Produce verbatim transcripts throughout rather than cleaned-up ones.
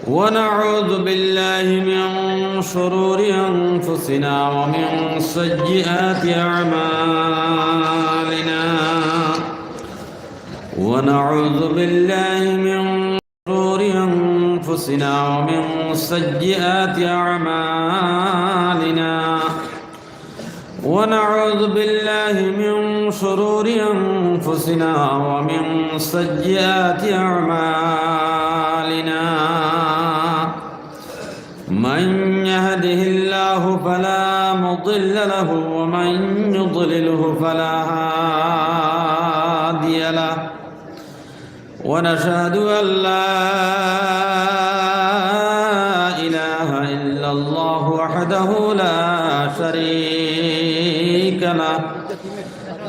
ونعوذ بالله من شرور أنفسنا ومن سيئات أعمالنا. ونعوذ بالله من شرور أنفسنا ومن سيئات أعمالنا. ونعوذ بالله من شرور أنفسنا ومن سيئات أعمالنا. من يهده الله فلا مضل له ومن يضلله فلا هادي له. ونشهد أن لا إله إلا الله وحده لا شريك له.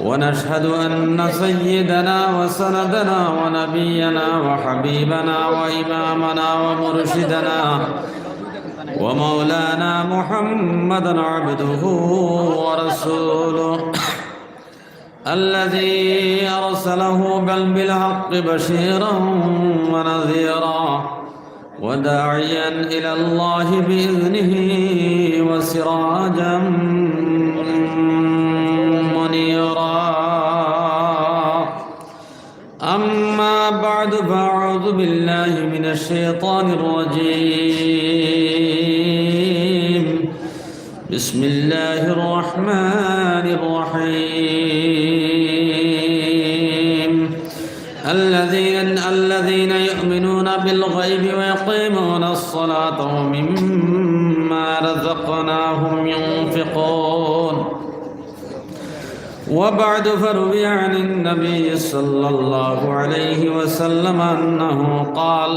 ونشهد أن سيدنا وسندنا ونبينا وحبيبنا وإمامنا ومرشدنا ومولانا محمدا عبده ورسوله، الذي أرسله بل بالحق بشيرا ونذيرا وداعيا إلى الله بإذنه وسراجا منيرا. أما بعد، فأعوذ بالله من الشيطان الرجيم. بسم الله الرحمن الرحيم. الذين، الذين يؤمنون بالغيب ويقيمون الصلاة ومما رزقناهم ينفقون. وبعد، فروي عن النبي صلى الله عليه وسلم أنه قال،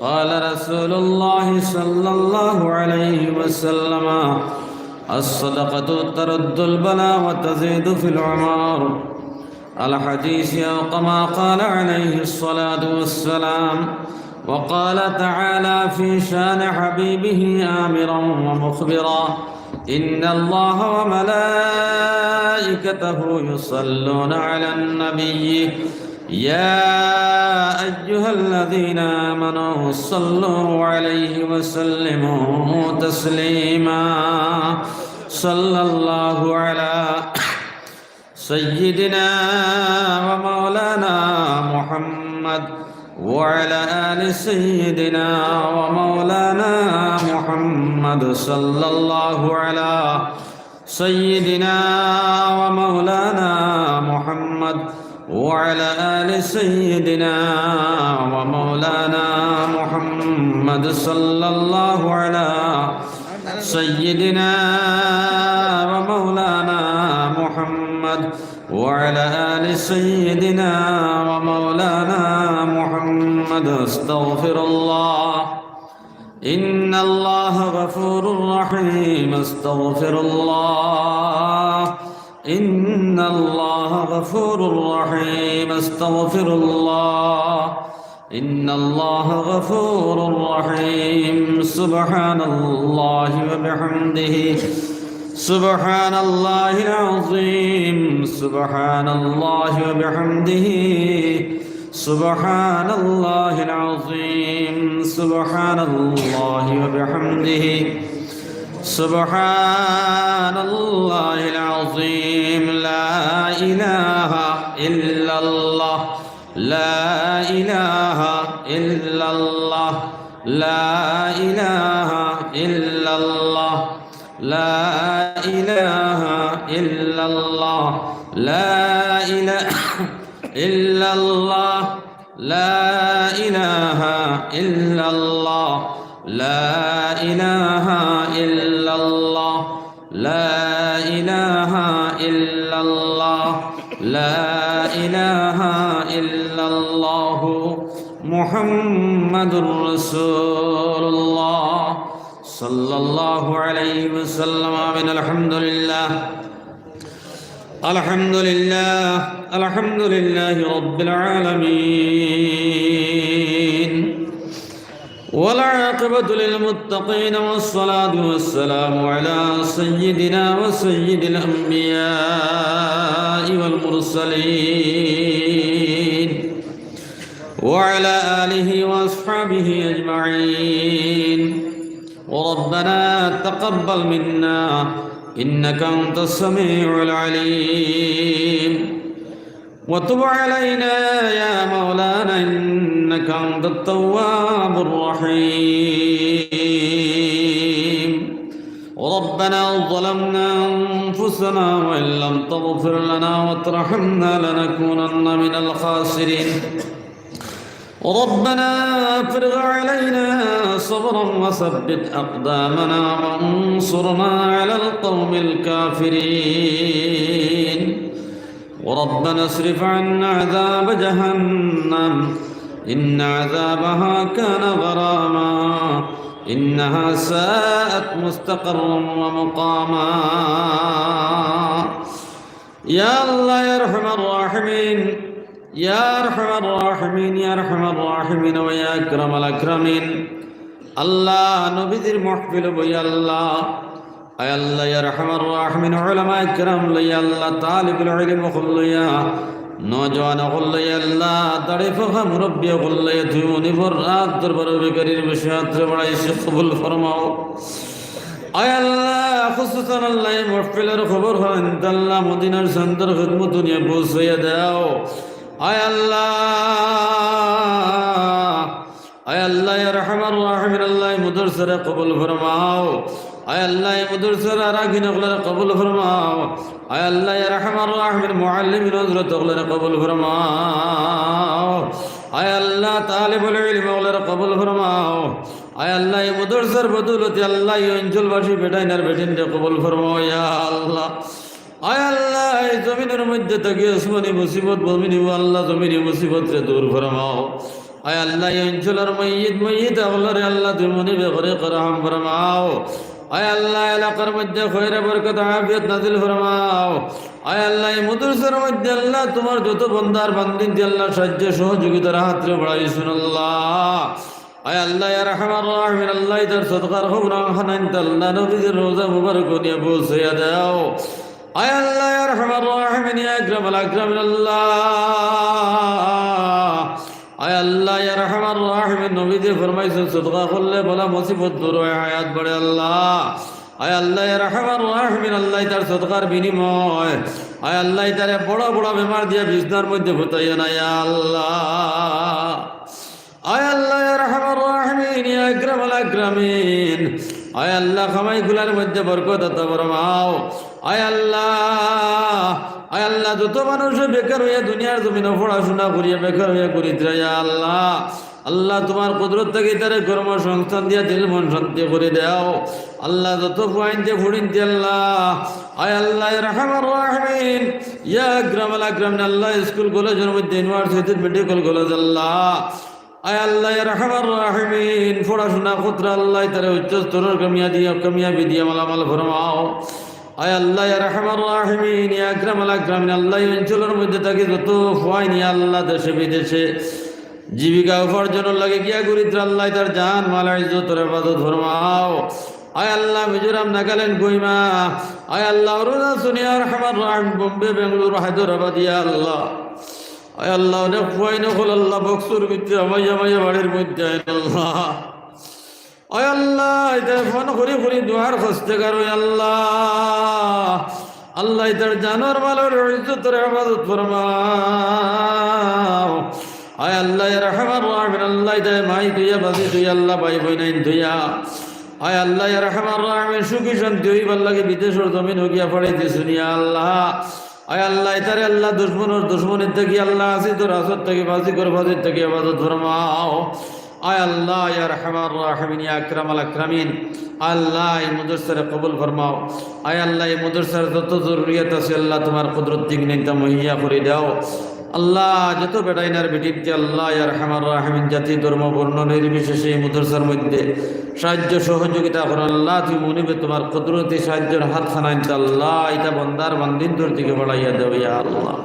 قال رسول الله صلى الله عليه وسلم: الصدقة ترد البلاء وتزيد في العمر. الحديث، أو كما قال عليه الصلاة والسلام. وقال تعالى في شان حبيبه آمرا ومخبرا: إن الله وملائكته يصلون على النبي، يا أيها الذين آمنوا صلوا عليه وسلموا تسليما. صلى الله على سيدنا ومولانا محمد وعلى آل سيدنا ومولانا محمد، صلى الله على سيدنا ومولانا محمد وعلى آل سيدنا ومولانا محمد، صلى الله على سيدنا ومولانا محمد وعلى آل سيدنا ومولانا محمد. أستغفر الله. إن الله غفور رحيم. أستغفر الله. إن الله غفور رحيم. أستغفر الله. إن الله غفور رحيم. سبحان الله وبحمده. سبحان الله العظيم. سبحان الله وبحمده. سبحان الله العظيم. سبحان الله وبحمده. سبحان الله العظيم. لا إله إلا الله. لا إله إلا الله. لا إله إلا الله. لا إله إلا الله. لا إله إلا الله. لا إله إلا الله. لا إله إلا الله. لا إله إلا الله. لا إله إلا الله. محمد رسول الله، صلى الله عليه وسلم. آمين. الحمد لله. الحمد لله. الحمد لله رب العالمين. والعاقبة للمتقين، والصلاة والسلام على سيدنا وسيد الأنبياء والمرسلين، وعلى آله وأصحابه أجمعين. ربنا تقبل منا إنك أنت السميع العليم، وتب علينا يا مولانا إنك أنت التواب الرحيم. ربنا ظلمنا أنفسنا وإن لم تغفر لنا وترحمنا لنكونن من الخاسرين. ربنا أفرغ علينا صبرا وثبت أقدامنا وانصرنا على القوم الكافرين. وربنا اصرف عنا عذاب جهنم إن عذابها كان غراما إنها ساءت مستقرا ومقاما. ইয়া আল্লাহ, ইয়া আরহামার রাহিমিন, ইয়া আরহামার রাহিমিন, ইয়া আরহামার রাহিমিন, ওয়া ইয়া আকরামাল আকরামিন। আল্লাহ, নবীজির মাহফিল বইয়া আল্লাহ, আয় আল্লাহ, ইয়া আরহামার রাহিমিন, উলামায়ে কেরাম লইয়া আল্লাহ, তালিবুল ইলম অকল লইয়া, নওজোয়ান অকল লইয়া আল্লাহ, দাড়ি পাকা মুরব্বি অকল লইয়া, তুমি মনিবর রাত দরবারো ভিখারির বেশে আতরে বাড়াইছি, কবুল ফরমাও। আয় আল্লাহ, খুসুসান আল্লাহ, এই মাহফিলর খবর খান আল্লাহ মদিনার চান্দর খেদমতো নিয়া পৌঁছাইয়া দেও। আয় আল্লাহ, আয় আল্লাহ, ইয়া আরহামার রাহিমিন, আল্লাহ, এই মাদ্রাসারে কবুল ফরমাও। আয় আল্লাহ, এই মাদ্রাসার আরাকিন অকলরে কবুল ফরমাও। আয় আল্লাহ, ইয়া আরহামার রাহিমিন, মুআল্লিমিন হযরত অকলরে কবুল ফরমাও। আয় আল্লাহ, তালিবুল ইলম অকলরে কবুল ফরমাও। আয় আল্লাহ, এই মাদ্রাসার বদৌলতে আল্লাহ, এই অঞ্চলবাসী বেটাইন আর বেটিনরে কবুল ফরমাও, ইয়া আল্লাহ। আয় আল্লাহ, এই জমিনর মধ্যে থাকি আসমানি মুসিবত, জমিনি, ও আল্লাহ, জমিনি মুসিবতরে দূর ফরমাও। আয় আল্লাহ, এই অঞ্চলর মাইয়িত, মাইয়িত অকলরে আল্লাহ, তুমি মনিবে করে রহম ফরমাও। আয় আল্লাহ, এলাকার মধ্যে খয়রে বরকত আফিয়ত নাজিল ফরমাও। আয় আল্লাহ, এই মাদ্রাসার মধ্যে আল্লাহ, তোমার যত বন্দার বান্দিনরে আল্লাহ, সাহায্য সহযোগিতার হাতরে বাড়াইছইন আল্লাহ। আয় আল্লাহ, ইয়া আরহামার রাহিমিন, আল্লাহ, ইতার সদকার খবর খানাইন আল্লাহ, নবীজির রওজা মুবারক নিয়া পৌঁছাইয়া দেও। আয় আল্লাহ, ইয়া আরহামার রাহিমিন, ইয়া আকরামাল আকরামিন আল্লাহ। আয় আল্লাহ, ইয়া আরহামার রাহিমিন, নবীজি ফরমাইছইন, সদকা করলে বালা মুসিবত দূর অয়, হায়াত বাড়ে আল্লাহ। আয় আল্লাহ, ইয়া আরহামার রাহিমিন আল্লাহ, ইতার সদকার বিনিময়, আয় আল্লাহ, ইতারে বড় বড় বেমার দিয়া বিছনার মধ্যে ফুতাইও না, ইয়া আল্লাহ। আয় আল্লাহ, ইয়া আরহামার রাহিমিন, ইয়া আকরামাল আকরামিন। আয় আল্লাহ, কামাই কাজর মধ্যে বরকত আতা ফরমাও। আয় আল্লাহ, আয় আল্লাহ, যত মানুষ বেকার অইয়া দুনিয়ার জমিনো পড়াশুনা করিয়া বেকার অইয়া ঘুরিত্রা, ইয়া আল্লাহ, আল্লাহ, তোমার কুদরত থাকি তারে কর্মসংস্থান দিয়া দিল মন শান্তি করি দেও। আল্লাহ, যত ফুয়াইন্তে ফুড়িন্তে আল্লাহ, আয় আল্লাহ, ইয়া আরহামার রাহিমিন, ইয়া আকরামাল আকরামিন আল্লাহ, স্কুল কলেজর মধ্যে, ইউনিভার্সিটির মেডিকেল কলেজ আল্লাহ, আয় আল্লাহ, ইয়া আরহামার রাহিমিন, পড়াশুনা করত্রা আল্লাহ, তারে উচ্চ স্তরর কামিয়া দিয়া, কামিয়াবি দিয়া মালামাল ফরমাও। আয় আল্লাহ, ইয়া আরহামার রাহিমিন, ইয়া আকরামাল আকরামিন, আল্লাহ, এই অঞ্চলর মধ্যে থাকি যত ফুয়াইন ইয়া আল্লাহ, দেশে বিদেশে জীবিকা উপার্জনর লাগি গিয়া ঘুরিত্রা আল্লাহ, তার জান মাল ইজ্জতর হেফাজত ফরমাও। আয় আল্লাহ, মিজোরাম, নাগাল্যান্ড, কহিমা, আয় আল্লাহ, অরুণাচল, ইয়া আরহামার রাহিমিন, বোম্বে, বেঙ্গালুরু, হায়দরাবাদ, ইয়া আল্লাহ, আয় আল্লাহ, অনেক ফুয়াইন অকল আল্লাহ, বক্সর ভিতরে হামাইয়া হামাইয়া বাড়ির মধ্যে আইন আল্লাহ। আয় আল্লাহ, ইতারে ফোন করি করি দুয়ার খোঁজতে কারো আল্লাহ। আল্লাহ, ইতার জানর মালর ইজ্জতর হেফাজত ফরমাও। আয় আল্লাহ, ইয়া আরহামার রাহিমিন, আল্লাহ, ইতারে মাই থইয়া, বাজি থইয়া, আল্লাহ, ভাই বইনাইন থইয়া। আয় আল্লাহ, ইয়া আরহামার রাহিমিন, সুখী শান্তি অইবার লাগি বিদেশর জমিনো গিয়া পড়াইতে শুনিয়া আল্লাহ। আয় আল্লাহ, ইতারে আল্লাহ দুশমনর দুশমনির থাকি আল্লাহ, হাসিদর হাসদ থাকি, ফাসিকর ফাসিদ থাকি হেফাজত ফরমাও। আয় আল্লাহ, ইয়া আরহামার রাহিমিন, ইয়া আকরামাল আকরামিন, আল্লাহ, এই মাদ্রাসারে কবুল ফরমাও। আয় আল্লাহ, এই মাদ্রাসার যত জরুরিয়াত আছে আল্লাহ, তোমার কুদরত দিক নেই তা মুহাইয়া করি দেও। আল্লাহ, যত বেটাইন আর বেটিন্তে আল্লাহ, ইয়া আরহামার রাহিমিন, জাতি, ধর্ম, বর্ণ নির্বিশেষে এই মাদ্রাসার মধ্যে সাহায্য সহযোগিতা করো আল্লাহ, তুমি মনিবে তোমার কুদরতি সাহায্যর হাত খানাইন্তে আল্লাহ, ইতা বন্দার বান্দিন্তর দিকে বাড়াইয়া দেও, ইয়া আল্লাহ।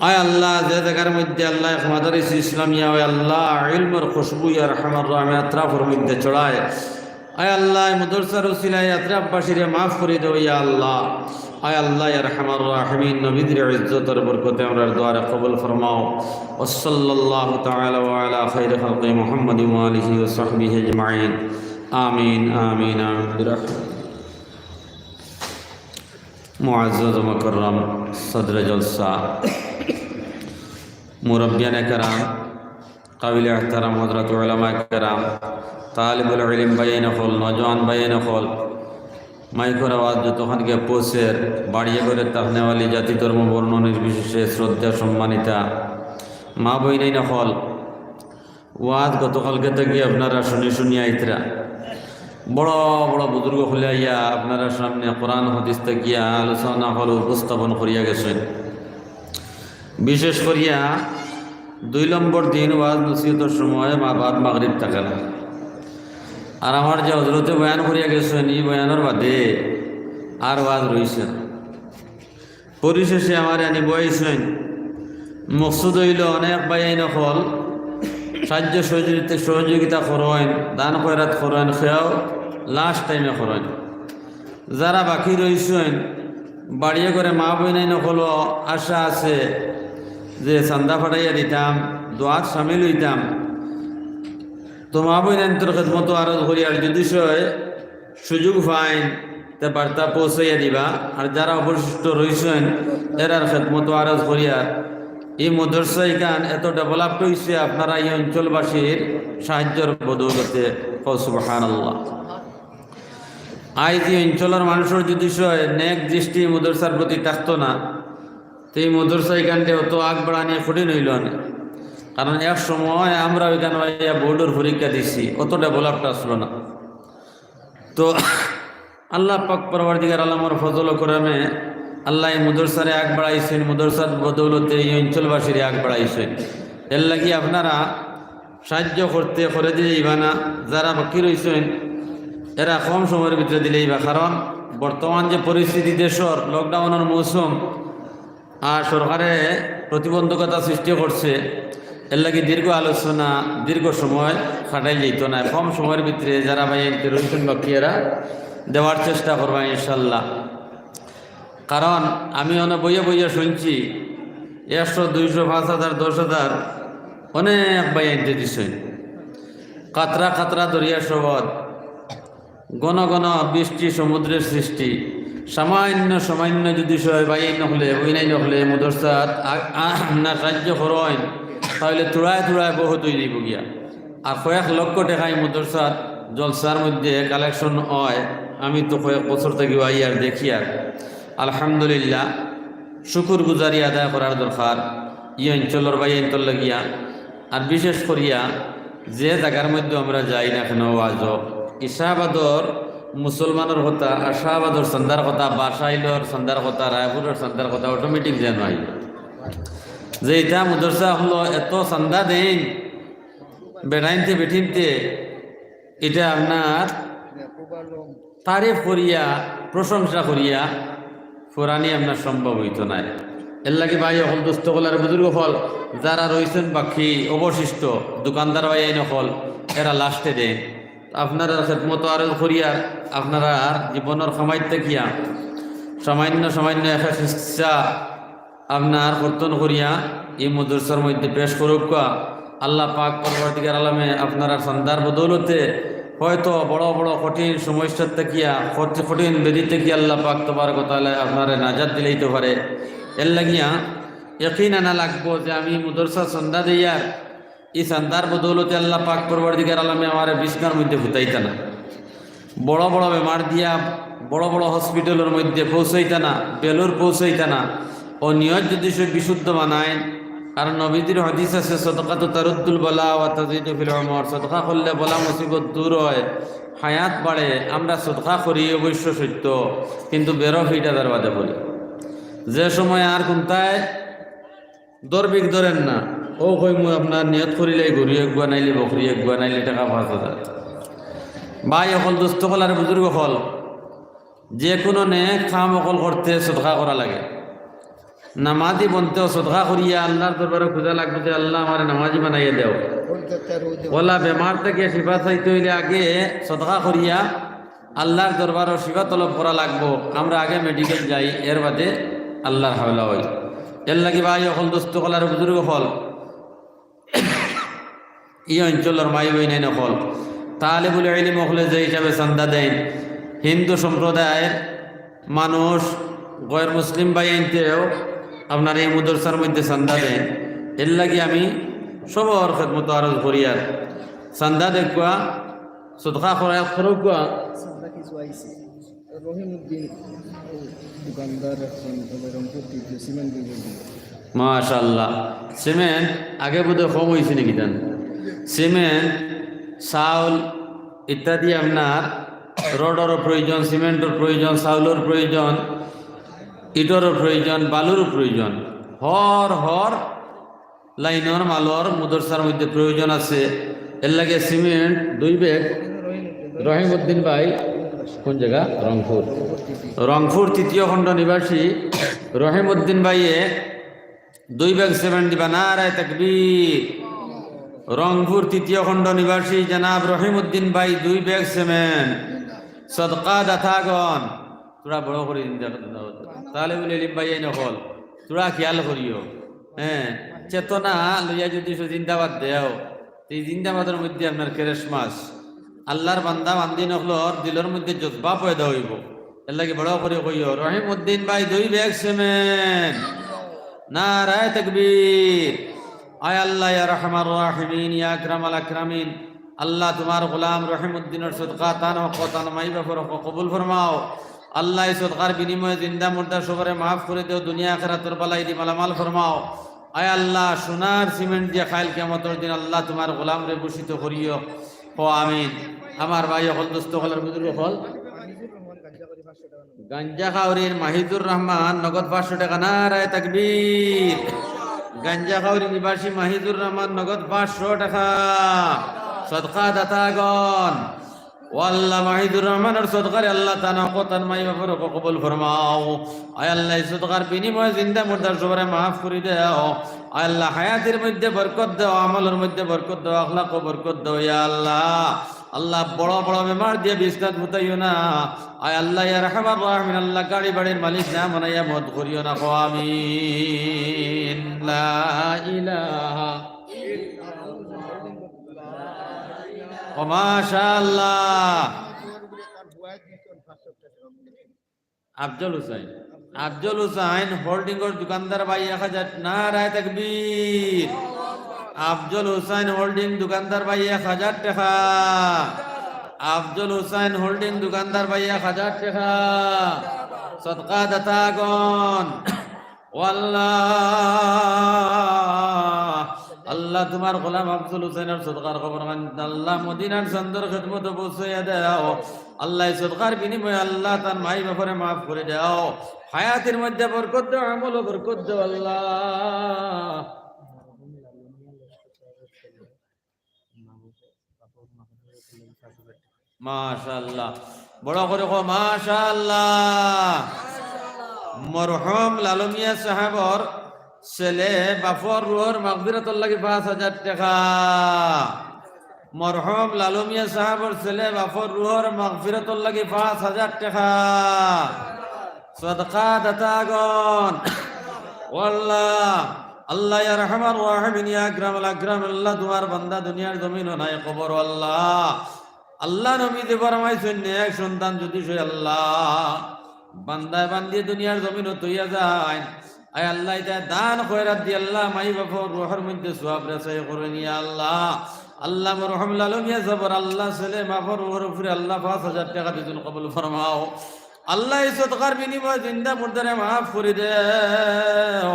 আয় আল্লাহ, যে জাগার মধ্যে আল্লাহ এক মাদারিস ইসলামিয়া অয় আল্লাহ, ইলমর খুশবু ইয়া আরহামার রাহিমিন আতরাফর মধ্যে ছড়ায়। আয় আল্লাহ, এই মাদ্রাসার উসিলায় আত্রাফবাসীরে মাফ করি দেও, ইয়া আল্লাহ। আয় আল্লাহ, ইয়া আরহামার রাহিমিন, নবীজির ইজ্জতর বরকতে আমরার দোয়ারে কবুল ফরমাও। ওয়াসাল্লাল্লাহু তাআলা ওয়া আলা খাইরি খালকি মুহাম্মাদিন ওয়া আলিহি ওয়া সাহবিহি আজমাইন। আমিন, আমিন, আমিন। মুআজ্জাজ মুকাররম সদরে জলসা, মুরব্বিয়ানে কেরাম, কাবিলে এহতারাম হযরত উলামায়ে কেরাম, তালিবুল ইলম ভাইয়াইন অকল, নওজোয়ান ভাইয়াইন অকল, মাইকর আওয়াজ যতখানকে পৌঁছের, বাড়িয়ে ঘরে থাকনেওয়ালি জাতি ধর্ম বর্ণ নির্বিশেষে শ্রদ্ধা সম্মানিতা মা বইনাইন অকল, ওয়াজ গতকালকে থাকি আপনারা শুনি শুনি আইতরা। বড় বড় বুজুর্গ অকলে আইয়া আপনারার সামনে কোরআন হাদিস থাকিয়া আলোচনা অকল উপস্থাপন করিয়া গেছইন। বিশেষ করিয়া দুই নম্বর দিন ওয়াজ নসিহতর সময় মা বাদ মাগরিব থাকে না। আর আমার যে হজরতে বয়ান করিয়া গেছইন, ই বয়ানর বাদে আর ওয়াজ রইছে না। পরিশেষে আমারে আনি বওয়াইছইন। মকসুদ অইলো অনেক ভাইয়াইন অকল সাহায্য সহযোগিতা, সহযোগিতা করইন, দান খয়রাত করইন, কেউ লাস্ট টাইমে করইন। যারা বাকি রইছইন, বাড়িয়ে ঘরে মা বইনাইন অকলও আশা আছে যে চান্দা পাঠাইয়া দিতাম, দোয়াত শামিল অইতাম। তো মা বইনাইন্তর খেদমতো আরজ করিয়ার, যদি সয় সুযোগ পাইন, তে বার্তা পৌঁছাইয়া দিবা। আর যারা অবশিষ্ট রইছইন, এরার খেদমতো আরজ করিয়ার, ই মাদ্রাসা ইখান এত ডেভেলপড অইছে আপনারা ই অঞ্চলবাসীর সাহায্যর বদৌলতে। কও সুবহানাল্লাহ। আইজ ই অঞ্চলর মানুষর যদি সয় নেক দৃষ্টি মাদ্রাসার প্রতি থাকতো না, তে ই মাদ্রাসা ইখানতে অত আগ বাড়ানি কঠিন অইলো অনে। কারণ এক সময় আমরা ওইখান আইয়া বোর্ডর পরীক্ষা দিছি, অত ডেভেলপড আছলো না। তো আল্লাহ পাক পরওয়ারদিগার আলমর ফজল ও করমে আল্লাহ ই মাদ্রাসারে আগ বাড়াইছইন, মাদ্রাসার বদৌলতে ই অঞ্চলবাসীরে আগ বাড়াইছইন। এর লাগি আপনারা সাহায্য করতে করে দিলে ইবা না, যারা বাকি রইছইন এরা কম সময়র ভিতরে দিলে ইবা, কারণ বর্তমান যে পরিস্থিতি দেশর লকডাউনর মৌসুম, আর সরকারে প্রতিবন্ধকতা সৃষ্টি করছে, এর লাগি দীর্ঘ আলোচনা, দীর্ঘ সময় খাটাইল যাইতো না। কম সময়র ভিতরে যারা ভাইয়াইন্তে রইছইন বাকি এরা দেওয়ার চেষ্টা করবা ইনশাল্লাহ। কারণ আমি অনে বইয়া বইয়া শুনছি, একশো, দুইশো, পাঁচ হাজার, দশ হাজার, অনেক ভাইয়াইন্তে দিছইন। কাতরা কাতরা দরিয়া সবদ, ঘন ঘন বৃষ্টি সমুদ্রের সৃষ্টি। সামান্য সামান্য যদি সয় ভাইয়াইন অকলে, বইনাইন অকলে মাদ্রাসাত আ-, আ-, না সাহায্য করইন, তাইলে থুড়ায় থুড়ায় বহুত অই যাইবো গিয়া। আর কয়েক লক্ষ টেকা ই মাদ্রাসাত জলসার মধ্যে কালেকশন অয়। আমি তো কয়েক বছর থাকি আইয়ার দেখিয়ার, আলহামদুলিল্লাহ, শুকুর গুজারি আদায় করার দরকার ই অঞ্চলর ভাইয়াইন্তর লাগিয়া। আর বিশেষ করিয়া যে জাগার মধ্যে আমরা যাই না কেন ওয়াজো, ই শাহবাদর মুসলমানর কথা, আর শাহবাদর চান্দার কথা, বাসাইলর চান্দার কথা, রায়পুরর চান্দার কথা অটোমেটিক যেন আইবো। যে ইটা মাদ্রাসা অকলো এত চান্দা দেইন, বেটাইন্তে বেটিন্তে, ইটা আপনার তারিফ করিয়া, প্রশংসা করিয়া ফুরানি আপনার সম্ভব অইতো নায়। এর লাগি ভাই অকল, দোস্ত অকল আর বুজুর্গ অকল যারা রইছইন বাকি অবশিষ্ট, দোকানদার ভাইয়াইন অকল, এরা লাস্টে দেইন। আপনারার খেদমতো আরজ করিয়ার, আপনারার জীবনর কামাই থাকিয়া সামান্য সামান্য এক এক হিস্সা আপনার কর্তন করিয়া ই মাদ্রাসার মধ্যে পেশ করউক্কা। আল্লাহ পাক পরওয়ারদিগার আলমে আপনারার চান্দার বদৌলতে হয়তো বড় বড় কঠিন সমস্যা থাকিয়া, কঠি-, কঠিন ব্যাধি থাকিয়া আল্লাহ পাক তবারক ওয়া তাআলা আপনারে নাজাত দিলাইতো পারে। এর লাগিয়া ইয়াকিন আনা লাগবো যে আমি মাদ্রাসার চান্দা দেইয়ার, ই চান্দার বদৌলতে আল্লাহ পাক পরওয়ারদিগার আলমে আমারে বিছনার মধ্যে হুতাইতা না, বড় বড় বেমার দিয়া বড় বড় হসপিটালর মধ্যে পৌঁছাইতা না, বেলুর পৌঁছাইতা না। ও নিয়ত যদি সে বিশুদ্ধ বানায়, কারণ নবীজির হাদিস আছে, "সদকাতু তারুদ্দুল বালা ওয়া তাজিদু ফিল উমর", সদকা করলে বালা মুসিবত দূর হয়, হায়াত বাড়ে। আমরা সদকা করি অবশ্য সত্য, কিন্তু বেরো ফিট আদার বাদে করি। যে সময় আর কুন্তায় দরবিক ধরের না, ও কইমু আপনার নিয়ত করিলাই গরু এগুয়া, নাইলে বকরি এগুয়া, নাইলে টেকা পাঁচ হাজার। ভাই অকল, দোস্ত অকল আর বুজুর্গ অকল, যে কুনু নেক কাম অকল করতে সদকা করা লাগে। নামাজি বনতেও সদকা করিয়া আল্লাহর দরবারে খুজা লাগবো যে, "আল্লাহ, আমারে নামাজি বানাইয়া দেও।" অলা বেমার থাকি শিফা চাইতে অইলে আগে সদকা করিয়া আল্লার দরবারো শিফা তলব করা লাগবো। আমরা আগে মেডিকেল যাই, এর বাদে আল্লার হাওলা অই। এরলাগি ভাই অকল, দোস্ত অকল আর বুজুর্গ অকল, ই অঞ্চলর মাই বইনাইন অকল, তালেবুল ইলিম অকলে যে হিসাবে চান্দা দেইন, হিন্দু সম্প্রদায়র মানুষ, গয়র মুসলিম ভাইয়াইন্তেও আপনার এই মাদ্রাসার মধ্যে চান্দা দেইন। এরলাগি আমি সবর খেদমতো আরজ করিয়ার, চান্দা দেউক্কা, সদকা খয়রাত করউক্কা। চান্দা কিছু আইছে। রহিমউদ্দিন দোকানদার, এখন রংপুর তৃতীয় সিমেন্ট বিভাগ। মাশাআল্লাহ। সিমেন্ট আগে বোধহয় কম অইছে নি কিতা? সিমেন্ট, চাউল ইত্যাদি আপনার রডর প্রয়োজন, সিমেন্টর প্রয়োজন, চাউলর প্রয়োজন, ইটর প্রয়োজন, বালুর প্রয়োজন। হর হর লাইনর মালর মাদ্রাসার মধ্যে প্রয়োজন আছে। এরলাগি সিমেন্ট দুই ব্যাগ রহিমউদ্দিন ভাই, কোন জাগা? রংপুর। রংপুর তৃতীয় খণ্ড নিবাসী রহিমউদ্দিন ভাইয়ে দুই ব্যাগ সিমেন্ট দিবা। নারায়ে তাকবীর। রংপুর তৃতীয় খণ্ড নিবাসী জনাব রহিমউদ্দিন ভাই দুই ব্যাগ সিমেন্ট। সদকা দাতাগণ, থুড়া বড় করি দিন দেখো, তালেবুল ইলিম ভাইয়াইন অকল, থুড়া খেয়াল করিও। হ্যাঁ, চেতনা লইয়া যদি সে জিন্দাবাদ দেও, এই জিন্দাবাদর মধ্যে আপনার ক্রিসমাস, আল্লার বান্দা বান্দিন অকলর দিলর মধ্যে জজবা পয়দা অইবো। এরলাগি বড় করি কইও, রহিমউদ্দিন ভাই দুই ব্যাগ সিমেন্ট। নারায়ে তাকবীর। আয় আল্লাহ, ইয়া আরহামার রাহিমিন, ইয়া আকরামাল আকরামিন, আল্লাহ, তুমার গোলাম রহিমউদ্দিনর সদকা, তান হক, তান মাই বাফর হক কবুল ফরমাও। আল্লাহ, ই সদকার বিনিময়ে জিন্দা মুর্দা সবরে মাফ করি দেও, দুনিয়া আখিরাতর বালাইদি মালামাল ফরমাও। আয় আল্লাহ, সোনার সিমেন্ট দিয়া কাইল কিয়ামতর দিন আল্লাহ, তুমার গোলামরে ভূষিত করিও। কও আমিন। আমার ভাই অকল, দোস্ত অকল আর বুজুর্গ অকল, গাঞ্জা খাউরির মাহিদুর রহমান নগদ পাঁচশো টেকা। নারায়ে তাকবীর। গাঞ্জা খাউরি নিবাসী মাহিদুর রহমান নগদ পাঁচশো টেকা। সদকা দাতাগণ, ও আল্লাহ, মাহিদুর রহমানর সদকারে আল্লাহ, তান হক, তান মাই বাফর হক কবুল ফরমাও। আয় আল্লাহ, ই সদকার বিনিময়ে জিন্দা মুর্দার সবরে মাফ করি দেও। আয় আল্লাহ, হায়াতির মধ্যে বরকত দেও, আমলর মধ্যে বরকত দেও, আখলাকো বরকত দেও, ইয়া আল্লাহ। আল্লাহ, বড় বড় বেমার দিয়া বিছনাত হুতাইও না। আয় আল্লাহ, ইয়া আরহামার রাহিমিন, আল্লাহ, গাড়ি বাড়ির মালিক না বানাইয়া মউত করিও না। কও আমিন। লা ইলাহা ইল্লাল্লাহ। ও মাশাআল্লাহ। আফজল হুসাইন। আফজল হুসাইন হোল্ডিংর দোকানদার ভাই এক হাজার। নারায়ে তাকবীর। আফজল হুসাইন হোল্ডিং দোকানদার ভাই এক হাজার টেকা। আফজল হুসাইন হোল্ডিং দোকানদার ভাই এক হাজার টেকা। সদকা দাতাগণ, ও আল্লাহ, আল্লাহ, তুমার গোলাম আফজল হুসাইনর সদকার খবর খান আল্লাহ মদিনার চান্দর খেদমতো পৌঁছাইয়া দেও। আল্লাহ, ই সদকার বিনিময়ে আল্লাহ, তান মাই বাফরে মাফ করি দেও, হায়াতির মধ্যে বরকত দেও, আমলো বরকত দেও আল্লাহ। মাশাআল্লাহ। বড় করি কও, মাশাআল্লাহ। মরহুম লালু মিয়া সাহেবর ছেলে বাফর রুহর মাগফিরাতর লাগি পাঁচ হাজার টেকা। মরহুম লালু মিয়া সাহেবর ছেলে বাফর রুহর মাগফিরাতর লাগি পাঁচ হাজার টেকা। সদকা দাতাগণ, ও আল্লাহ, আল্লাহ, ইয়া আরহামার রাহিমিন, ইয়া আকরামাল আকরামিন, আল্লাহ, তুমার বান্দা দুনিয়ার জমিনো নাই, কবরো আল্লাহ। আল্লাহ, নবীয়ে ফরমাইছইন, নেক সন্তান যদি সই আল্লাহ, বান্দায় বান্দিয়ে দুনিয়ার জমিনো থইয়া যাইন, আয় আল্লাহ, ইতা দান খয়রাত দি আল্লাহ, মাই বাফর রুহর মধ্যে সওয়াব রেছাই করইন, ইয়া আল্লাহ। আল্লাহ, মরহুম লালু মিয়া সাহেবর আল্লাহ, ছেলে বাফর রুহর উপরে আল্লাহ পাঁচ হাজার টেকা দিছইন, কবুল ফরমাও। আল্লাহ, ই সদকার বিনিময়ে জিন্দা মুর্দারে মাফ করি দেও।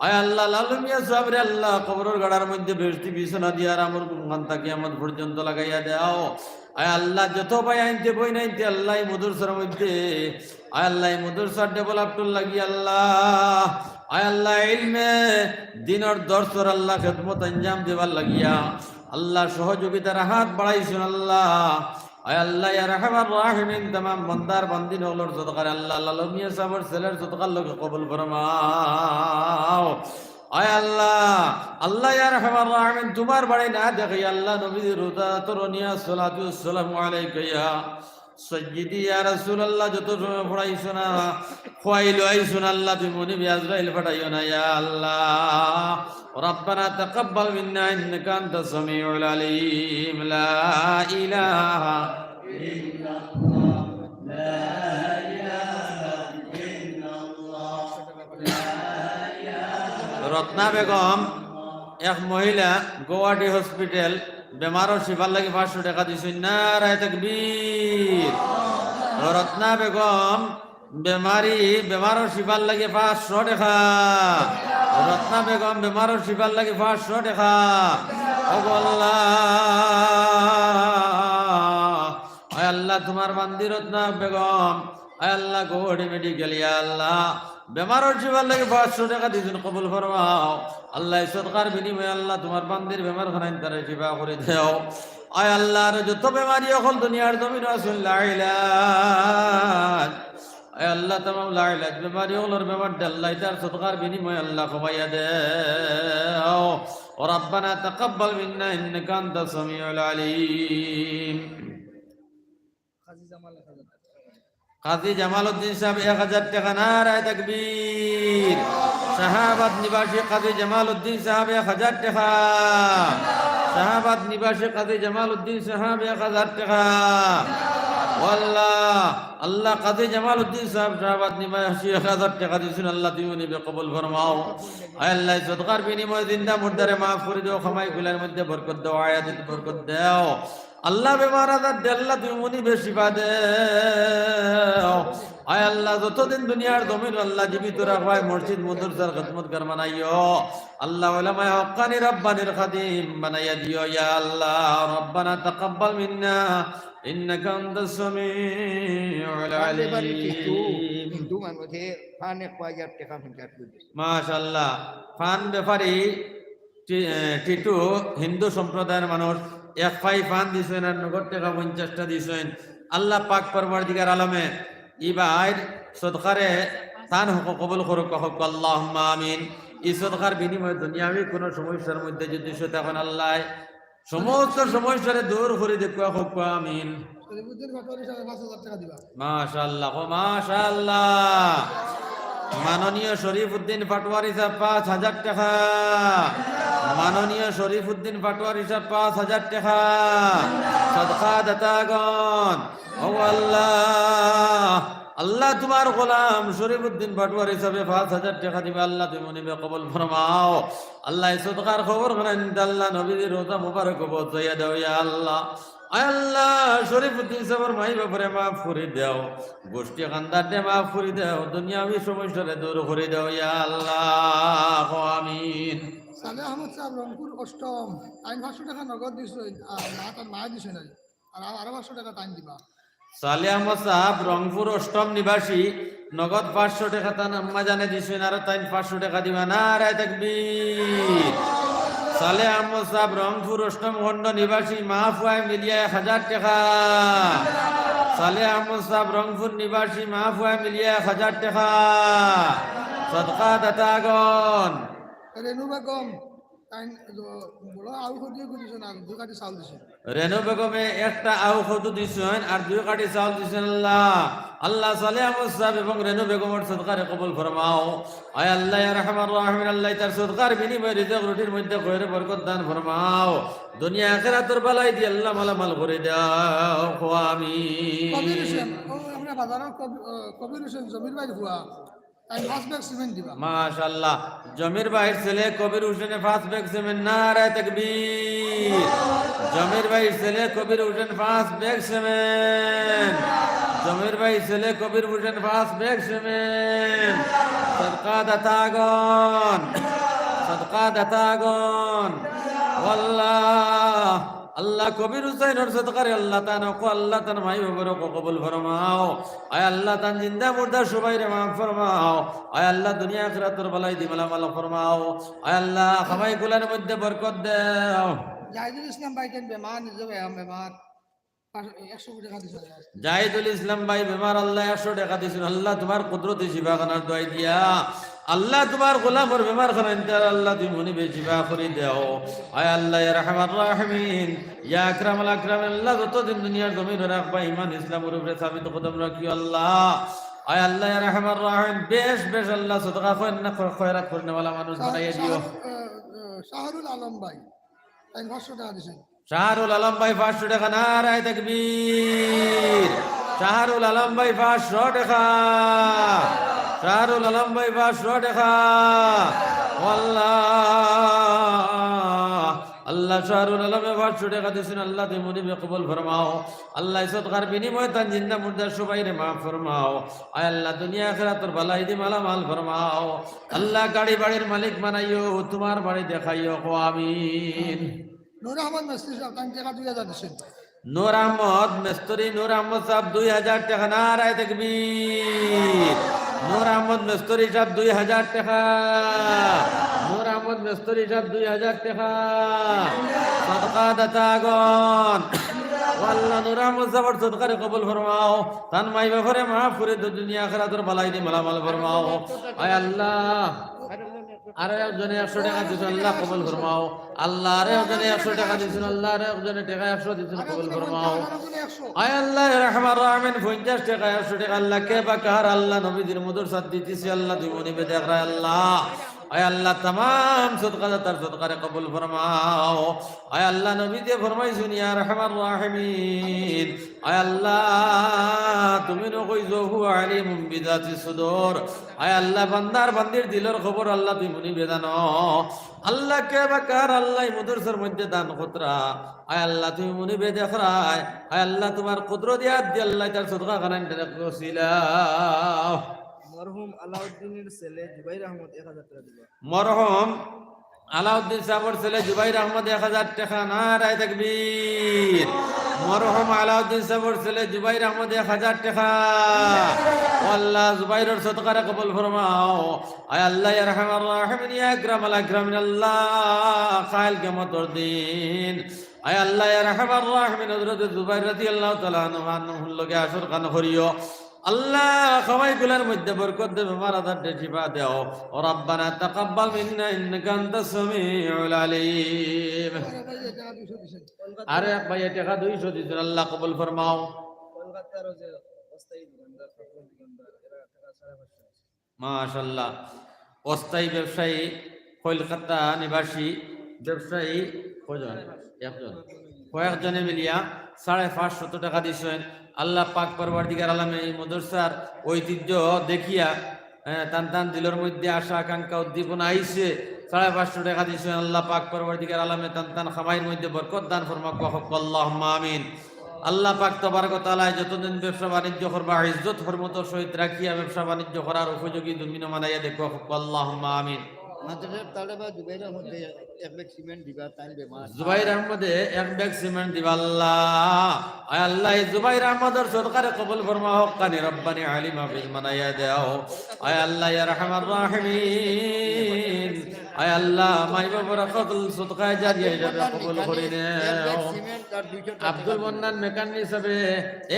আয় আল্লাহ, লালু মিয়া সাহেবরে আল্লাহ, কবরর গাড়ার মধ্যে বেহেশতি বিছনা দিয়া আরামর ঘুম খান্তা কিয়ামত পর্যন্ত লাগাইয়া দেও। আয় আল্লাহ, যত ভাইয়াইন্তে বইনাইন্তে আল্লাহ, ই মাদ্রাসার মধ্যে, আয় আল্লাহ, ই মাদ্রাসার development লাগি আল্লাহ, আয় আল্লাহ, ইলমে দিনর দরসর আল্লাহ, খেদমত আঞ্জাম দিবার লাগিয়া আল্লাহ, সহযোগিতার হাত বাড়াইছইন আল্লাহ। আয় আল্লাহ, ইয়া আরহামার রাহিমিন, তামাম বান্দার বান্দিন অকলর সদকারে আল্লাহ, লালু মিয়া সাহেবর ছেলের সদকার লগে কবুল ফরমাও। আয় আল্লাহ, আল্লাহ ইয়া আরহামার রাহিমিন, তুমার বাড়ি না দেখি আল্লাহ নবীজির রোজা তরনিয়া সালাতু সালামু আলাইকা ইয়া সাইয়্যিদি ইয়া রাসূলুল্লাহ, যত সময় পড়াইছো না, খোয়াইলো আইছো না আল্লাহ, তুমি মুনিবে আজরাইল পাঠাইও না ইয়া আল্লাহ। ربنا تقبل منا إنك أنت السميع العليم. لا إله إلا الله. لا إله إلا الله. لا إله. রত্না বেগম, এক মহিলা, গুয়াহাটি হসপিটাল, বেমারর শিফার লাগি পাঁচশো টেকা দিছইন। নারায়ে তাকবীর। রত্না বেগম, বেমারি, বেমারর শিফার লাগি পাঁচশো টেকা। রত্না বেগম, বেমারর শিফার লাগি পাঁচশো টেকা। ও গো আল্লাহ, আয় আল্লাহ, তুমার বান্দি রত্না বেগম, আয় আল্লাহ, গুয়াহাটি মেডিকেল, ইয়া আল্লাহ, বেমারর শিফার লাগি পাঁচশো টেকা দিছইন, কবুল ফরমাও। আল্লাহ, এই সদকার বিনিময়ে আল্লাহ, তুমার বান্দির বেমার খানাইন তারে শিফা করি দেও। আয় আল্লাহ, আর যত বেমারি অকল দুনিয়ার জমিনো আছইন, লাইলাজ, আয় আল্লাহ, তামাম লাইলাজ বেমারি অকলর বেমার ডাল্লাই তার সদকার বিনিময়ে আল্লাহ কমাইয়া দেও। ও রব্বানা তাকাব্বাল মিন্না ইন্নাকা আনতাস সামিউল আলিম। কাজী জামাল এক হাজার টেকা। কাজী জামালউদ্দিন সাহেব এক হাজার টেকা, নারায়ে তাকবীর। শাহাবাদ নিবাসী কাজী জামালউদ্দিন সাহেব এক হাজার টেকা। শাহাবাদ নিবাসী কাজী জামালউদ্দিন সাহেব এক হাজার টেকা। ও আল্লাহ, আল্লাহ কাজী জামালউদ্দিন সাহেব শাহাবাদ নিবাসী এক হাজার টেকা দিছইন, আল্লাহ তুমি নিবে কবুল ফরমাও। আয় আল্লাহ, এই সদকার বিনিময়ে জিন্দা মুর্দারে মাফ করি দেও, কামাই কুলার মধ্যে বরকত দেও, আয়াতিত বরকত দেও। আল্লাহ বেমার আজার দে আল্লাহ, তুমি মুনিবে শিফা দেও। আয় আল্লাহ, যতদিন দুনিয়ার জমিন আল্লাহ জীবিত রাখবায়, মসজিদ মাদ্রাসার খেদমতগার বানাইও। আল্লাহ উলামায়ে হক্কানি রব্বানির খাদিম বানাইয়া দিও ইয়া আল্লাহ। রব্বানা তাকাব্বাল মিন্না ইন্নাকা আনতাস সামিউল আলিম। হিন্দু মানুষ, হে পান এক হাজার টেকা পঞ্চাশ করে দিছে। মাশাআল্লাহ, পান বেপারী টি-, এ, টিটু হিন্দু সম্প্রদায়ের মানুষ, এক পাই পান দিছইন আর নগদ টেকা পঞ্চাশটা দিছইন। আল্লাহ পাক পরওয়ারদিগার আলমে ই ভাইর সদকারে তান হক কবুল করুক, কউক্কা আল্লাহুম্মা আমিন। ই সদকার বিনিময়ে দুনিয়াবি কুনু সমস্যার মধ্যে যদি সে তখন আল্লাহ সমস্ত সমস্যারে দূর করি দেউক্কা, কউক্কা আমিন। শরীফুদ্দিন পাটোয়ারি সাহেব পাঁচ হাজার টেকা দিবা। মাশাআল্লাহ, ও মাশাআল্লাহ। মাননীয় শরীফুদ্দিন পাটোয়ারি সাহেব পাঁচ হাজার টেকা। মাননীয় শরীফুদ্দিন পাটোয়ারি সাহেব পাঁচ হাজার টেকা। সদকা দাতাগণ, ও আল্লাহ, আল্লাহ তুমার গোলাম শরীফুদ্দিন পাটোয়ারি সাহেবে পাঁচ হাজার টেকা দিবা, আল্লাহ তুমি নিবে কবুল ফরমাও। আল্লাহ, এই সদকার খবর বানাইন, আল্লাহ, নবীজির রওজা মুবারক পৌঁছাইয়া দেও, ইয়া আল্লাহ। আয় আল্লাহ, শরীফুদ্দিন সাহেবর মাই বাপরে মাফ করি দেও, গুষ্টি খান্দারে মাফ করি দেও, দুনিয়াবি সমস্যারে দূর করি দেও, ইয়া আল্লাহ, আমিন। সালে আহমদ সাহেব রংপুর অষ্টম, তাইন পাঁচশো টেকা নগদ দিছইন, আর মা তান মায়ে দিছইন, আর আরো পাঁচশো টেকা তাইন দিবা। সালে আহমদ সাহেব রংপুর অষ্টম নিবাসী, নগদ পাঁচশো টেকা তান আম্মা জানে দিছইন, আরো তাইন পাঁচশো টেকা দিবা। নারায়ে তাকবীর। সালে আহমদ সাহেব রংপুর অষ্টম খণ্ড নিবাসী, মা ফুয়ায় মিলিয়া এক হাজার টেকা। সালে আহমদ সাহেব রংপুর নিবাসী, মা ফুয়ায় মিলিয়া এক হাজার টেকা। সদকা দাতাগণ। রেনু বেগম, তাইন বড় আউ কত দিছইন, আর দুই কাঠি চাউল দিছইন। রেনু বেগমে একটা আউ কত দিছইন আর দুই কাঠি চাউল দিছইন। আল্লাহ, আল্লাহ, সালে আহমদ সাহেব এবং রেনু বেগমর সদকারে কবুল ফরমাও। আয় আল্লাহ, ইয়া আরহামার রাহিমিন, আল্লাহ, তার সদকার বিনিময়ে রিজিক রুটির মধ্যে খয়রে বরকত দান ফরমাও। দুনিয়া আখিরাতর ভালাই দি আল্লাহ মালামাল করি দেও, কউক্কা আমিন। কবির হোসেন, ও, আমরা বাজারর কবি-, ও, কবির হোসেন জমির ভাইর ফুয়া। তাইন পাঁচ ব্যাগ সিমেন্ট দিবা। মাশাআল্লাহ। জমির ভাইর ছেলে কবির হোসেনে পাঁচ ব্যাগ সিমেন্ট। নারায়ে তাকবীর। জমির ভাইর ছেলে কবির হোসেন পাঁচ ব্যাগ সিমেন্ট। জমির ভাইর ছেলে কবির হোসেন পাঁচ ব্যাগ সিমেন্ট। সদকা দাতাগণ। সদকা দাতাগণ। ও আল্লাহ, আল্লাহ, কবির হুসাইনর সদকারে আল্লাহ তান হক, আল্লাহ তান মাই বাবার হক কবুল ফরমাও। আয় আল্লাহ, তান জিন্দা মুর্দা সবাইরে মাফ ফরমাও। আয় আল্লাহ, দুনিয়া আখিরাতর ভালাই দি মালামাল ফরমাও। আয় আল্লাহ, কামাই কুলার মধ্যে বরকত দেও। জাহিদুল ইসলাম ভাই তাইন বেমার, নিজে বেমার। পাঁচ-, একশো টেকা দিছইন। জাহিদুল ইসলাম ভাই বেমার, আল্লাহ একশো টেকা দিছইন। আল্লাহ তুমার কুদরতি শিফা খানার দোয়াই দিয়া, আল্লাহ তুমার গোলামর বেমার খানাইন তার আল্লাহ তুমি মুনিবে শিফা করি দেও। আয় আল্লাহ, ইয়া আরহামার রাহিমিন, ইয়া আকরামাল আকরামিন, আল্লাহ যতদিন দুনিয়ার জমিনো রাখবা ইমান ইসলামর উপরে সাবিত কদম রাখিও আল্লাহ। আয় আল্লাহ, ইয়া আরহামার রাহিমিন, বেশ বেশ আল্লাহ সদকা খয়-, না, খয়-, খয়রাত করনেওয়ালা মানুষ বানাইয়া দিও। শাহরুল, আহ, আহ, শাহরুল আলম ভাই, তাইন পাঁচশো টেকা দিছইন। শাহরুল আলম ভাই পাঁচশো টেকা, নারায়ে তাকবীর। শাহরুল আলম ভাই পাঁচশো টেকা। শাহরুল আলম ভাই পাঁচশো টেকা। ও আল্লাহ, আল্লাহ শাহরুল আলমে পাঁচশো টেকা দিছইন, আল্লাহ তুমি মুনিবে কবুল ফরমাও। আল্লাহ সদকার বিনিময়ে তান জিন্দা মুর্দা সবাইরে মাফ ফরমাও। আয় আল্লাহ দুনিয়া আখিরাতর ভালাই দি মালামাল ফরমাও। আল্লাহ গাড়ি বাড়ির মালিক বানাইও, তুমার বাড়ি দেখাইও, কও আমিন। নূর আহমদ মেস্তরি সাব, তান টেকা দুই হাজার দিছইন। নূর আহমদ মেস্তরি, নূর আহমদ সাব দুই হাজার টেকা, নারায়ে তাকবীর। নূর আহমদ মেস্তরি সাব দুই হাজার টেকা। নূর আহমদ মেস্তরি সাব দুই হাজার টেকা। সদকা দাতাগণ, ও আল্লাহ নূর আহমদ সাবর সদকারে কবুল ফরমাও। তান মাই বাফরে মাফ করি দেও, দুনিয়া আখিরাতর ভালাই দি মালামাল ফরমাও। আয় আল্লাহ, আরো একজনে একশো টেকা দিছইন, আল্লাহ কবুল ফরমাও। আল্লাহ, আরো একজনে একশো টেকা দিছইন, আল্লাহ, আরো একজনে টেকা একশো দিছইন, কবুল ফরমাও। আয় আল্লাহ, ইয়া আরহামার রাহিমিন, পঞ্চাশ টেকা, একশো টেকা, আল্লাহ, কে বা কার, আল্লাহ, নবীজির মাদ্রাসাত দিতেছি, আল্লাহ, তুমি মুনিবে দেখরায়, আল্লাহ। আয় আল্লাহ, তামাম সদকা দাতার সদকারে কবুল ফরমাও। আয় আল্লাহ, নবীজিয়ে ফরমাইছইন, ইয়া আরহামার রাহিমিন, আয় আল্লাহ, তুমি নু কইছো, হুয়া আলিমুম বিজাতিস সুদূর। আয় আল্লাহ, বান্দার বান্দির দিলর খবর আল্লাহ তুমি মুনিবে জানো। আল্লাহ, কে বা কার আল্লাহ ই মাদ্রাসার মধ্যে দান কররা, আয় আল্লাহ তুমি মুনিবে দেখরায়। আয় আল্লাহ, তুমার কুদরতি হাত দি আল্লাহ তার সদকা খানাইন টেকা কছিলাও। মরহুম আলাউদ্দিনের ছেলে জুবাইর আহমদ এক হাজার টেকা দিবা। মরহুম আলাউদ্দিন সাবর ছেলে জুবাইর আহমদ এক হাজার টেকা, নারায়ে তাকবীর। মরহুম আলাউদ্দিন সাবর ছেলে জুবাইর আহমদ এক হাজার টেকা। ও আল্লাহ, জুবাইরর সদকারে কবুল ফরমাও। আয় আল্লাহ, ইয়া আরহামার রাহিমিন, ইয়া আকরামাল আকরামিন, আল্লাহ, কাইল কিয়ামতর দিন, আয় আল্লাহ, ইয়া আরহামার রাহিমিন, হযরত জুবাইর রাদিয়াল্লাহু তাআলা আনহু, আনহুর লগে হাশর খান করিও। আল্লাহ, খাওয়াই গুলার মধ্যে বরকত দেও, বেমার আজার দে শিফা দেও। ও রাব্বানা তাকাব্বাল মিন্না ইন্নাকা আনতাস সামিউল আলিম। আরো এক ভাইয়ে টেকা দুইশো দিছইন, আল্লাহ কবুল ফরমাও। কলকাতার ওই যে অস্থায়ী দোকানদার, ফখরুল দোকানদার, এরা টেকা সাড়ে পাঁচশো দিছে। মাশাআল্লাহ। অস্থায়ী ব্যবসায়ী, কলকাতা নিবাসী ব্যবসায়ী কয়জন? একজন। কয়েকজনে মিলিয়া সাড়ে পাঁচশত টেকা দিছইন। আল্লাহ পাক পরওয়ারদিগার আলমে এই মাদ্রাসার ঐতিহ্য দেখিয়া, এ, তান তান দিলর মধ্যে আশা, আকাঙ্ক্ষা, উদ্দীপনা আইছে, সাড়ে পাঁচশো টেকা দিছইন। আল্লাহ পাক পরওয়ারদিগার আলমে তান তান কামাইর মধ্যে বরকত দান ফরমাউক্কা, আল্লাহুম্মা আমিন। আল্লাহ পাক তাবারক ওয়া তাআলায় যতদিন ব্যবসা বাণিজ্য করবা, ইজ্জত হরমতর সহিত রাখিয়া ব্যবসা বাণিজ্য করার উপযোগী জমিন বানাইয়া দেউক্কা, আল্লাহুম্মা আমিন। মাদ্রাসার তালেবা জুবাইর আহমদে এক ব্যাগ সিমেন্ট দিবা, তাইন বেমার। জুবাইর আহমদে এক ব্যাগ সিমেন্ট দিবা, আল্লাহ। আয় আল্লাহ, এই জুবাইর আহমদর সদকারে কবুল ফরমাও, হক্কানি রব্বানি আলিম হাফিজ বানাইয়া দেও। আয় আল্লাহ, ইয়া আরহামার রাহিমিন, আয় আল্লাহ, মাই বাবার হকল সদকায়ে জারিয়া হিসাবে কবুল করি নেও। আব্দুল মান্নান মেকানিক হিসাবে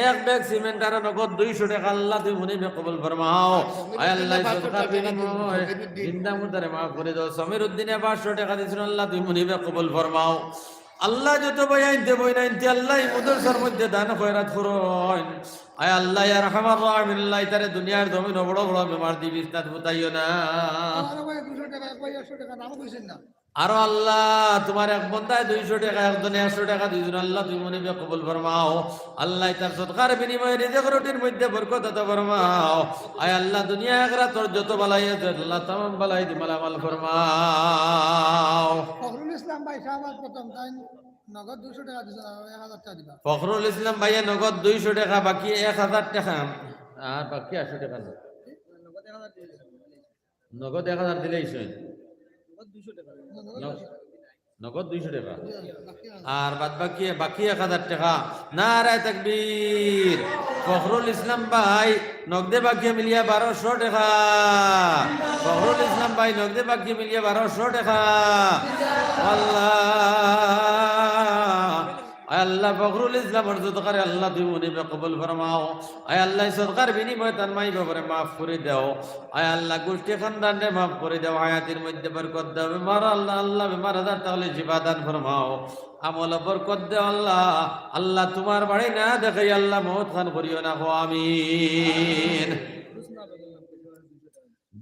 এক ব্যাগ সিমেন্ট আর নগদ দুইশো টেকা, আল্লাহ তুমি মুনিবে কবুল ফরমাও। আয় আল্লাহ, সদকার বিনিময়ে জিন্দা মুর্দারে মাফ করি দেও। সমীর উদ্দিনে পাঁচশো টেকা দিছইন, আল্লাহ তুমি মুনিবে কবুল ফরমাও। আল্লাহ, যত ভাইয়াইন্তে বইনাইন্তে আল্লাহ ই মাদ্রাসার মধ্যে দান খয়রাত করইন। আয় আল্লাহ, ইয়া আরহামার রাহিমিন, আল্লাহ, ইতারে দুনিয়ার জমিনো বড় বড় বেমার দি বিছনাত ফুতাইও না। আরো ভাই দুইশো টেকা, এক ভাই একশো টেকা, নাম কইছেন না। আরো আল্লাহ, তুমার এক বন্দায় দুইশো টেকা, একজনে একশো টেকা দিছইন, আল্লাহ তুমি মুনিবে কবুল ফরমাও। আল্লাহ, ইতার সদকার বিনিময়ে রিজিক রুটির মধ্যে বরকত আতা ফরমাও। আয় আল্লাহ, দুনিয়া আখিরাতর যত বালাই আছে, আল্লাহ তামাম বালাই দি মালামাল ফরমাও। ফখরুল ইসলাম ভাই সাহেব প্রথম তাইন নগদ দুইশো টেকা দিছইন, আর এক হাজার টেকা দিবা। ফখরুল ইসলাম ভাইয়ে নগদ দুইশো টেকা, বাকি এক হাজার টেকা, আর বাকি আটশো টেকা না। নগদ এক হাজার দিলেই সই। নগদ দুইশো টেকা। আর বাদ বাকি, বাকি এক হাজার টেকা। নারায়ে তাকবীর। ফখরুল ইসলাম ভাই নগদে বাকি মিলিয়া বারোশো টেকা। ফখরুল ইসলাম ভাই নগদে বাকি মিলিয়া বারোশো টেকা। আল্লাহ। আল্লাহ, ফখরুল ইসলামর সদকারে আল্লাহ তুমি মনিবে কবুল ফরমাও। আয় আল্লাহ, সদকার বিনিময়ে তান মাই বাবারে মাফ করি দেও। আয় আল্লাহ, গোষ্ঠী খানদানরে মাফ করি দেও। হায়াতির মধ্যে বরকত দেও। বেমার আল্লাহ, আল্লাহ, বেমার আজার থাকলে শিফা দান ফরমাও। আমলো বরকত দেও আল্লাহ। আল্লাহ, তোমার বাড়ি না দেখাই আল্লাহ, মউত খান করিও না, কও আমিন।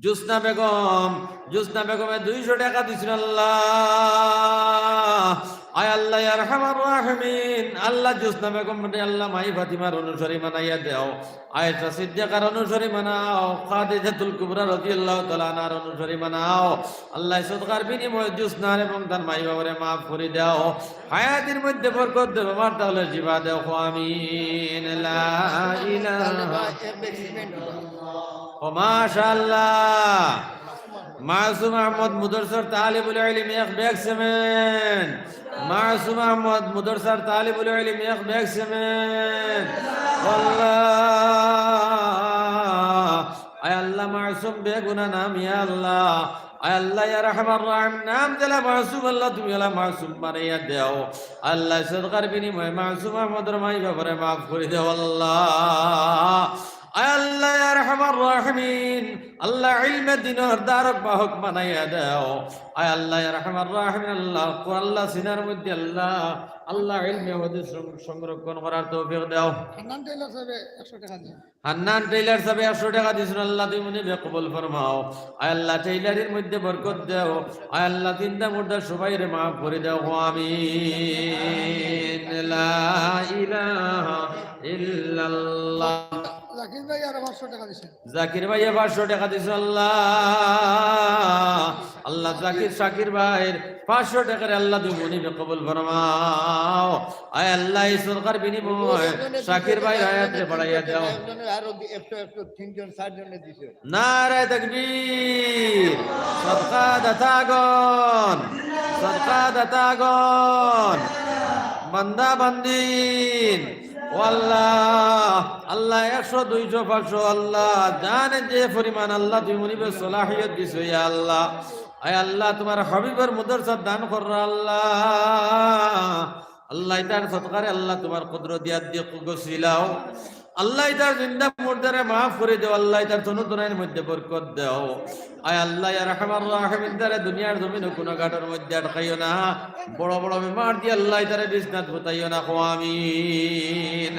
জোসনা বেগম, জোসনা বেগমে দুইশো টেকা দিছইন আল্লাহ। আয় আল্লাহ, ইয়া আরহামার রাহিমিন, আল্লাহ, জোসনা বেগমরে আল্লাহ, মাই ফাতিমার অনুসারী বানাইয়া দেও, আয়েশা সিদ্দিকার অনুসারী বানাও, খাদিজাতুল কুবরা রাদিয়াল্লাহু তাআলা আনহার অনুসারী বানাও। আল্লাহ, সদকার বিনিময়ে জোসনারে এবং তার মাই বাবারে মাফ করি দেও। হায়াতির মধ্যে বরকত দেও, বেমার থাকলে শিফা দেও, কও আমিন। লা ইলাহা। ও মাশাআল্লাহ। মাসুম আহমদ মুদরসার তালিবুল ইলম এক ব্যাগ সিমেন্ট। মাসুম আহমদ মুদরসার তালিবুল ইলম এক ব্যাগ সিমেন্ট। আল্লাহ, আয় আল্লাহ, মাসুম বেগুনা নাম, ইয়া আল্লাহ। আয় আল্লাহ, ইয়া আরহামার রাহিম, নাম যেলা মাসুম, আল্লাহ, তুমি অলা মাসুম বানাইয়া দেও। আল্লাহ, সদকার বিনিময়ে মাসুম আহমদর মাই বাবারে মাফ করি দেও আল্লাহ। আয় আল্লাহ, ইয়া আরহামার রাহিমিন, আল্লাহ, ইলমে দিনর ধারক বাহক বানাইয়া দেও। আয় আল্লাহ, ইয়া আরহামার রাহিমিন, আল্লাহ, কোরআন আল্লাহ সিনার মধ্যে আল্লাহ, আল্লাহ, ইলমে হাদিস সং-, সংরক্ষণ করার তৌফিক দেও। হান্নান টেইলর সাহেবে একশো টেকা দিছইন। হান্নান টেইলর সাহেবে একশো টেকা দিছইন, আল্লাহ, তুমি মনিবে কবুল ফরমাও। আয় আল্লাহ, টেইলারির মধ্যে বরকত দেও। আয় আল্লাহ, জিন্দা মুর্দা সবাইরে মাফ করি দেও, কও আমিন। লা ইলাহা ইল্লাল্লাহ। জাকির ভাই আরো পাঁচশো টেকা দিছইন। জাকির ভাইয়ে পাঁচশো টেকা দিছইন, আল্লাহ। আল্লাহ, জাকির শাকির ভাইর পাঁচশো টেকারে আল্লাহ, তুমি মনিবে কবুল ফরমাও। আয় আল্লাহ, এই সদকার বিনিময়ে শাকির ভাইর হায়াতরে বাড়াইয়া দেও। একজনে আরো দি-, একশো, একশো, তিনজন, চারজনে দিছে। নারায়ে তাকবীর। সদকা দাতাগণ, সদকা দাতাগণ, বান্দা বান্দিন, ও আল্লাহ, আল্লাহ, একশো, দুইশো, পাঁচশো, আল্লাহ, জানে যে পরিমাণ, আল্লাহ, তুমি মনিবে সলাহিয়ত দিছো, ইয়া আল্লাহ। আয় আল্লাহ, তোমার হাবিবর মুদরসাত দান কররা, আল্লাহ। আল্লাহ, ইতার সদকারে, আল্লাহ, তোমার কুদরতি আত দিয়া গছিলাও। আল্লাহ, ইতার জিন্দা মুর্দারে মাফ করি দেও। আল্লাহ, ইতার তনু তনাইর মধ্যে বরকত দেও। আয় আল্লাহ, ইয়া আরহামার রাহিমিন, ইতারে দুনিয়ার জমিনো গুনাগাটর মধ্যে আটকাইও না। বড় বড় বেমার দিয়া আল্লাহ, ইতারে বিছনাত হুতাইও না। কও আমিন।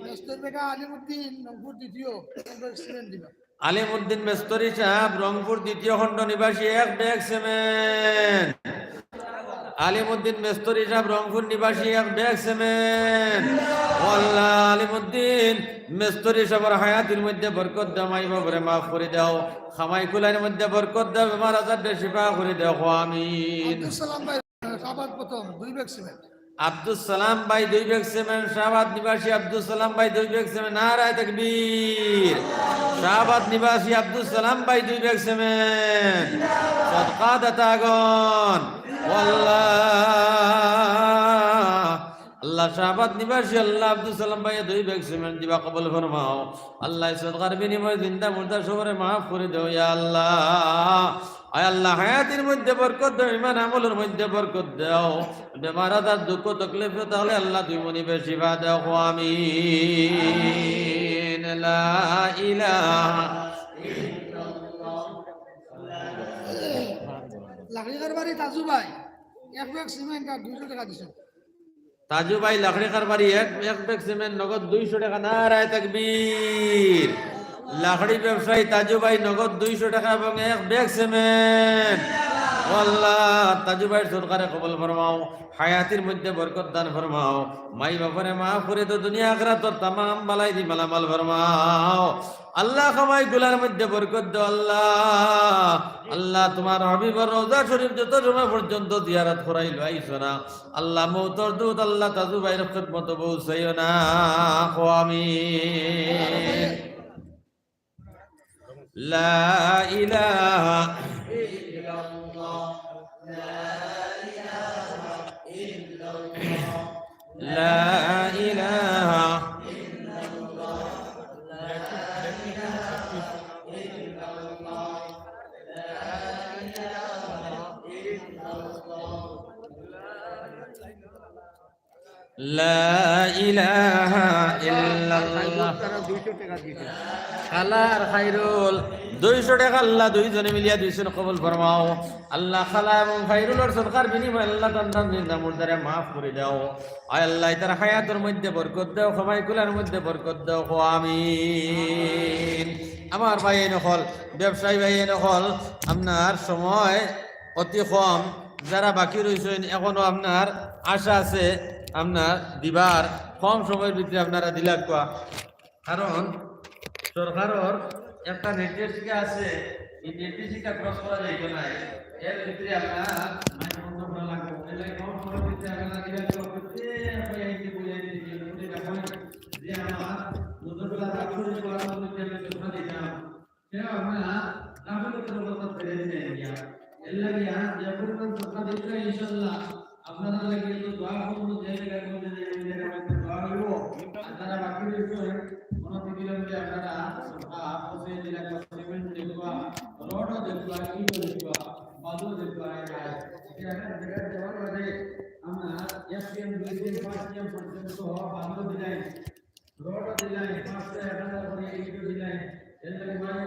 মেস্তরি বেটা আলিমউদ্দিন, রংপুর দ্বিতীয়, সিমেন্ট দিবা। আলিমউদ্দিন মেস্তরি সাহেব, রংপুর দ্বিতীয় খণ্ড নিবাসী, এক ব্যাগ সিমেন্ট। আলিমউদ্দিন মেস্তরি সাহেব, রংপুর নিবাসী, এক ব্যাগ সিমেন্ট। ও আল্লাহ, আলিমউদ্দিন মেস্তরি সাহেবর হায়াতির মধ্যে বরকত দেও, মাই বাবারে মাফ করি দেও, কামাই কুলাইর মধ্যে বরকত দেও, বেমার আজাররে শিফা করি দেও, কও আমিন। আব্দুস সালাম ভাই, শাহবাগ প্রথম, দুই ব্যাগ সিমেন্ট। আব্দুস সালাম ভাই, দুই ব্যাগ সিমেন্ট। শাহবাগ নিবাসী আব্দুস সালাম ভাই, দুই ব্যাগ সিমেন্ট। নারায়ে তাকবীর। শাহবাগ নিবাসী আব্দুস সালাম ভাই, দুই ব্যাগ সিমেন্ট। সদকা দাতাগণ, ও আল্লাহ, আল্লাহ, শাহবাগ নিবাসী আল্লাহ আব্দুস সালাম ভাইয়ে দুই ব্যাগ সিমেন্ট দিবা, কবুল ফরমাও। আল্লাহ, সদকার বিনিময়ে জিন্দা মুর্দা সবরে মাফ করি দেও, ইয়া আল্লাহ। আয় আল্লাহ, হায়াতির মধ্যে বরকত দেও, ইমান আমলর মধ্যে বরকত দেও। বেমার আজার, দুঃখ তকলিফ থাকলে আল্লাহ, তুমি মনিবে শিফা দেও, কও আমিন। লা ইলাহা ইল্লাল্লাহ। লাকড়ি কারবারি তাজু ভাই, এক ব্যাগ সিমেন্ট আর দুইশো টেকা দিছইন। তাজু ভাই লাকড়ি কারবারি, এক, এক ব্যাগ সিমেন্ট, নগদ দুইশো টেকা। নারায়ে তাকবীর। লাকড়ি ব্যবসায়ী তাজু ভাই, নগদ দুইশো টেকা এবং এক ব্যাগ সিমেন্ট। ও আল্লাহ, তাজু ভাইর সদকারে কবুল ফরমাও, হায়াতির মধ্যে বরকত দান ফরমাও, মাই বাপরে মাফ করি দেও, দুনিয়া আখিরাতর তামাম বালাই দি মালামাল ফরমাও। আল্লাহ, কামাই গুলার মধ্যে বরকত দেও আল্লাহ। আল্লাহ, তোমার হাবিবর রওজা শরীফ যত সময় পর্যন্ত জিয়ারত করাইলো আইছো না, আল্লাহ, মউতর দুত আল্লাহ তাজু ভাইর খিদমতো পৌঁছাইও না। কও আমিন। লা ইলাহা ইল্লাল্লাহ, লা ইলাহা ইল্লাল্লাহ, লা ইলাহা ইল্লাল্লাহ, লা ইলাহা ইল্লাল্লাহ, লা ইলাহা ইল্লাল্লাহ। লা ইলাহা ইল্লাল্লাহ। কালা আর খাইরুল, দুইশো টেকা আল্লাহ দুইজনে মিলিয়া দিছইন, কবুল ফরমাও। আল্লাহ, কালা এবং খাইরুলর সদকার বিনিময়ে আল্লাহ তান তান জিন্দা মুর্দারে মাফ করি দেও। আয় আল্লাহ, ইতার হায়াতর মধ্যে বরকত দেও, কামাই কুলার মধ্যে বরকত দেও, কও আমিন। আমার ভাইয়াইন অকল, ব্যবসায়ী ভাইয়াইন অকল, আপনার সময় অতি কম, যারা বাকি রইছইন, এখনো আপনার আশা আছে, আপনার দিবার, কম সময়র ভিতরে আপনারা দিলাউক্কা। কারণ সরকারর একটা নির্দেশিকা আছে, এই নির্দেশিকা cross করা যাইতো না। এর ভিতরে আপনারা মাইক বন্ধ করা লাগবে। এর লাগি কম সময়র ভিতরে আপনারা দিলাউক্কা। প্রত্যেক ভাইয়াইনরে বলে দিতে, বলে রাখবেন যে আমার হুজুররা রাখুন, আমি সরকার দিতাম। কেউ আপনারা কাফের উপরে বরকত ফেলে দিলেন গিয়া। এর লাগিয়া যে পরিমাণ সদকা দিলে ইনশাআল্লাহ আপনারা লাগি তো দোয়া করবো, যে জায়গায় বলতে যে এই জায়গায় একটা দোয়া হইব। আর যারা বাকি রয়েছে, কোনো দিকে যদি আপনারা সদকা পৌঁছে দিলে, সিমেন্ট দেখবা, রডও দেখবা, ইটও দেখবা, বালুও দেখবা, এই যায়। এটা একটা জায়গায় দেওয়ার বাদে আমরা এক সিএম, দুই সিএম, পাঁচ সিএম পর্যন্ত বালু দিলাই, রডও দিলাই, পাঁচশো, এক হাজার করে ইটও দিলাই। এর লাগে ভাই,